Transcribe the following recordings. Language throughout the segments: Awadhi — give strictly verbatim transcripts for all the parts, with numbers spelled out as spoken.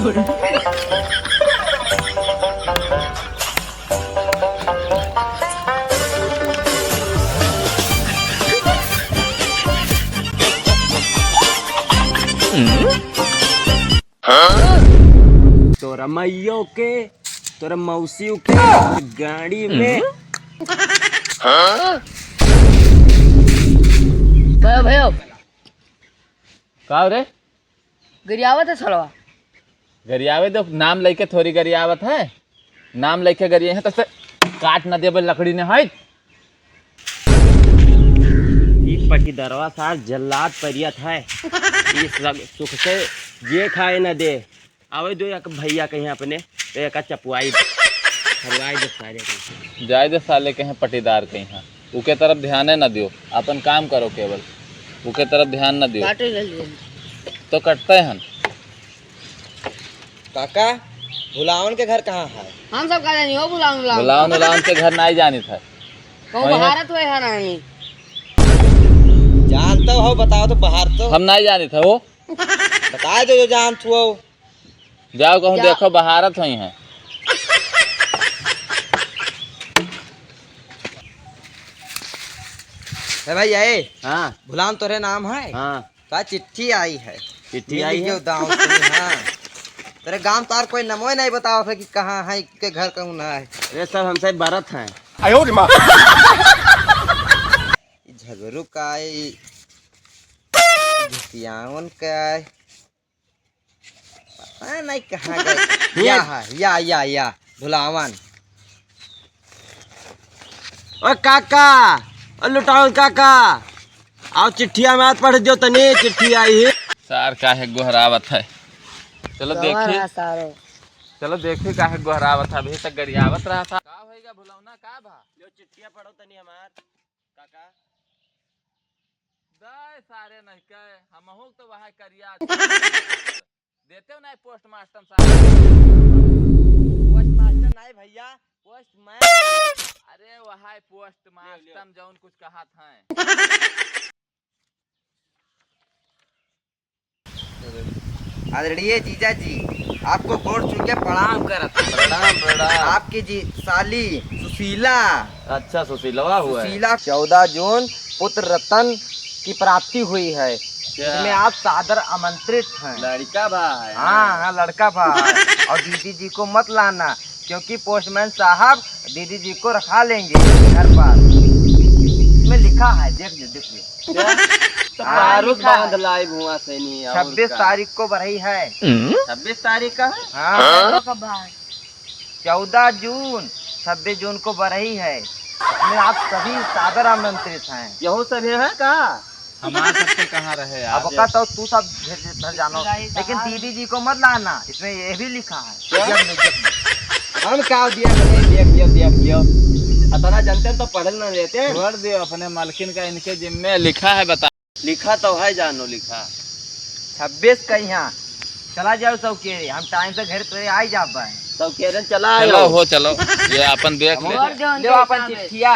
तोरा माइयो के, तोरा मौसियो के गाड़ी में। भयो, भयो। का रे? गरियावत है सड़वा। गरियावे दो, नाम लेके थोड़ी गरियावत है। नाम लेके गरिये हैं तो से काट न देबे लकड़ी ने है। ई पटीदरवा सार जल्लाद परियत है। ई सग-, सुख से जे खाए न दे। आवे दो एक भैया कहीं अपने, तो एक चपुआई, हरवाई दे सारे कहीं। जाए दे साले कहीं पटीदार कहीं, हाँ। उके तरफ ध्याने न दियो, अपन काम करो केवल, उके तरफ ध्यान न दियो। काटे ले लिए। तो कटते हन। काका, भुलावन के घर कहाँ है? हम सब का जानी हो भुलावन, भुलावन। भुलावन, भुलावन के घर नाई जानित है। कहूँ वहीं है। बहारत हुए है रानी। जानता हो, बताओ तो बाहर तो। हम नाई जानित है वो। बता दो जो जानत हो। जाओ कहूँ जा। देखो बहारत हुई है। ए भैया, ए, हाँ। भुलावन तोरे नाम है? हाँ। का चिट्ठी आई है? चिट्ठी ये आई है? लिखियो दाव से, हाँ। तेरे गांव तार कोई नमो नहीं बताओ है कि कहाँ है, के घर कहूँ ना है। अरे सब हमसे बरत हैं। आयो रे माँ। ई झगड़ू का है, ई घिसियावन का है। पता नहीं कहाँ गए। या है, या, या, या, भुलावन। ओ काका, ओ लुटावन काका, आओ चिट्ठिया में हाथ पढ़ दियो तनी, चिट्ठी आई है। सार काहे गोहरावत है? चलो गवर देखी। है सारो। चलो देखी काहे गोहरावत है, अभी तक गरियावत रहा था। का होइगा भुलौना, का भा? जो चिट्ठिया पढ़ो तनी हमार, काका। दे सारे नहीं कहे, हमहू तो वहाँ करिया देते हो ना पोस्टमास्टर साहब। पोस्टमास्टर नहीं भैया, पोस्टमैन। अरे वहाँ पोस्टमास्टर जौन कुछ कहत हैं। आदरणीय जीजा जी, आपको गोड़ छू के प्रणाम करत हैं। प्रणाम, प्रणाम। आपकी जी साली सुशीला। अच्छा, सुशीलवा हुआ है। सुशीला, चौदह जून पुत्र रतन की प्राप्ति हुई है, अच्छा। इसमें आप सादर आमंत्रित हैं। लड़का भा है। हाँ, हाँ, लड़का भा है। और दीदी जी को मत लाना, क्योंकि पोस्टमैन साहब दीदी जी को रखा लेंगे घर पर। इसमें लिखा है, देख लो, देख लो। क्या? तो हाँ, बारूद लिखा है। बांध लाई भुआ से नहीं, और छब्बीस का? तारीख को बरही है। छब्बीस तारीख का है? हाँ। हाँ? चौदह जून, छब्बीस जून को बरही है। इसमें आप सभी सादर आमंत्रित हैं। यहू सभी हैं का? हमार सबके कहाँ रहे यार? अब का तो तू सब घर, घर जानो, लेकिन दीदी जी को मत लाना, इसमें ये भी लिखा है। क्या? देख लो, देख लो। हम का दिया, देख, देख, देख, देख लियो। अतना जानते हैं तो पढ़ल ना लेते हैं। छोड़ दियो अपने मालकिन का, इनके जिम्मे लिखा है, बता। लिखा तो है जानो, लिखा। छब्बीस का यहाँ चला जाओ सौकेरे, हम टाइम से घर तोरे आ ही जाबे। सौकेरे चला चलो आओ। हो, चलो, ये अपन देख ले। और जो उनके ले अपन हिसाब है। चिट्ठिया।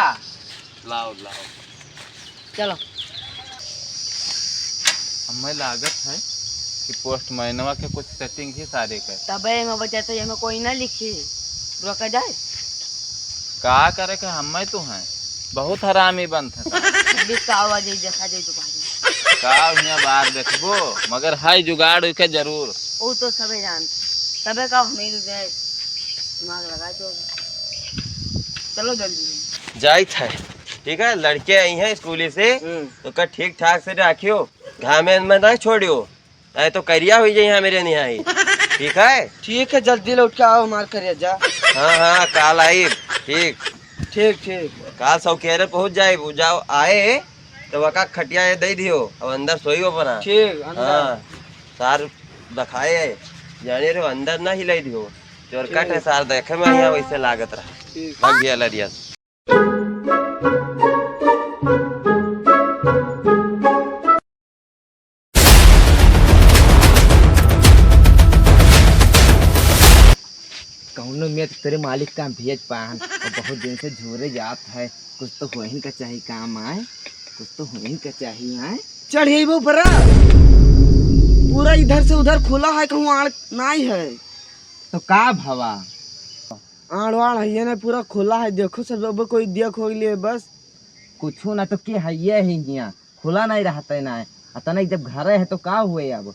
लाओ, लाओ। चलो। हमें लागत है कि पोस्टमैनवा के कुछ सेटिंग ही सारे के। तबे एमे बचत है, एमे कोई ना लिखी। रुका जाए। का करे के हमें तो हैं। बहुत हरामी बनत है। छब्बीस का आवाज है, देखा जाए तो बाहर। का हियाँ बाहर देखबो, मगर है जुगाड़ के जरूर। वो तो सबे जानते। तबे का हमें भी गए। दिमाग लगाए तो। चलो जल्दी। जाइत है। ठीक है, लड़के आई हैं स्कूल से, हम्म। तो का ठीक ठाक से रखियो, घामे में ना छोड़ियो, नहीं तो करिया हुई जाई हमरे निहाई। ठीक है? ठीक है, जल्दी लौट के आओ हमार करिया जा। हाँ, हाँ, काल आई। ठीक। ठीक, ठीक। काल सौकेरे पहुँच जाए, वो जाओ आए, तो वका खटिया ये दे दियो, अब अंदर सोई अपना। ठीक, अंदर। हाँ, सार दिखाए है, जाने रहो, अंदर ना हिलाई दियो। चोरकट है ठीक। सार, देखे में यहाँ वैसे लागत रहा। ठीक। भाग गया लरिया। कौनो में तो तेरे मालिक का भेज पान, और बहुत दिन से झोरे जात है, कुछ तो होहिन का चाही काम आए, कुछ तो होहिन का चाही आए। चढ़ गई वो ऊपर। पूरा इधर से उधर खुला है, कहूँ आड़ नाई है। तो का भवा? आड़ वाड़ है ये ना, पूरा खुला है। देखो सब, अब कोई देख हो लिए बस। कुछ ना तो के है ये ही हियाँ, खुला नहीं रहता है ना। अतने जब घरे है तो का हुए अब?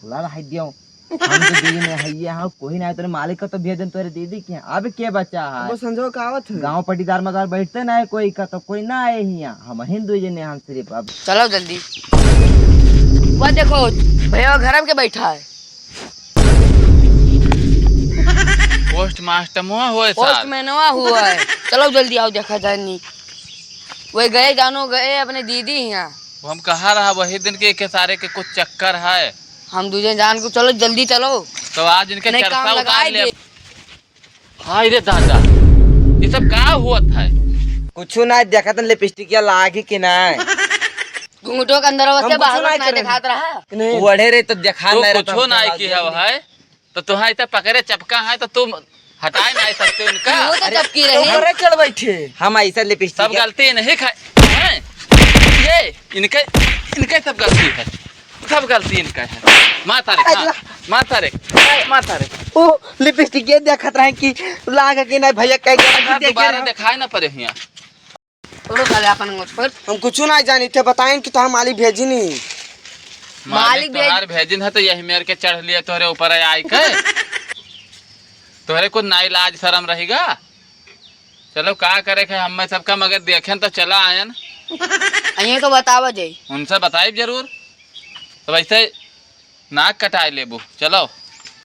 खुला रह दियो। हम तो दीदी में है ये, हाँ, कोई ना है, तोरे मालिक का तो भेजन तोरे दीदी के। अब के बचा है? वो संजो का आवत है? गाँव पटीदार मदार बैठते ना है कोई का, तो कोई ना आए हियाँ। हम हिंदू जने हम सिर्फ अब। चलो जल्दी। वो देखो, भैया घर में के बैठा है। पोस्टमास्टरवा हुआ है सार। पोस्टमैनवा हुआ है। चलो जल्दी आओ, देखा जाए नी। वही गए जानो, गए अपने दीदी हियाँ। वो हम कहा रहा वही दिन के, के सारे के कुछ चक्कर है। हम दूजे जान को, चलो जल्दी चलो। तो आज इनके नहीं, चरसा काम उतार लगाए ले। दे। हाय रे दादा, ये सब का हुआ था? कुछ ना, देखत लिपस्टिकिया लागी कि ना। घूंघटो के अंदर हम से कुछ बाहर ना ना करे। दिखात रहा। नहीं। ओढ़े रे तो देखा तो नहीं रहा, कुछो तो ना हम की है, है तो तुहा इतना पकड़े चपका है तो तुम हटाए ना सकते उनका। वो तो अरे, चपकी तो रही। ऊपर चढ़ बैठे। हम ऐसा लिपस्टिक सब गलती नहीं खाए हैं। ये इनके, इनके सब गलती है, सब गलती इनका है। माथा रे, हाँ, अगला। माथा रे, माथा रे। ओ लिपस्टिक ये देखत रहे कि लाग कि नहीं भैया, कह के अगर देखे दोबारा रहे। दिखाए ना पड़े हियाँ। तोरो साले अपन अंगूठ पर। हम कुछ ना जानी थे, बताएं कि तोहार मालिक भेजी नहीं। मालिक मालिक भेज- तोहार भेजिन है तो यही मेर के चढ़ लिए तोहरे ऊपर आई के। तोहरे कुछ ना इलाज शर्म रहेगा। चलो का करे के हमें सबका, मगर देखें तो चला आयन। अइये तो बतावा जाई। उनसे बताइब जरूर। तो वैसे नाक कटाए लेबू। चलो।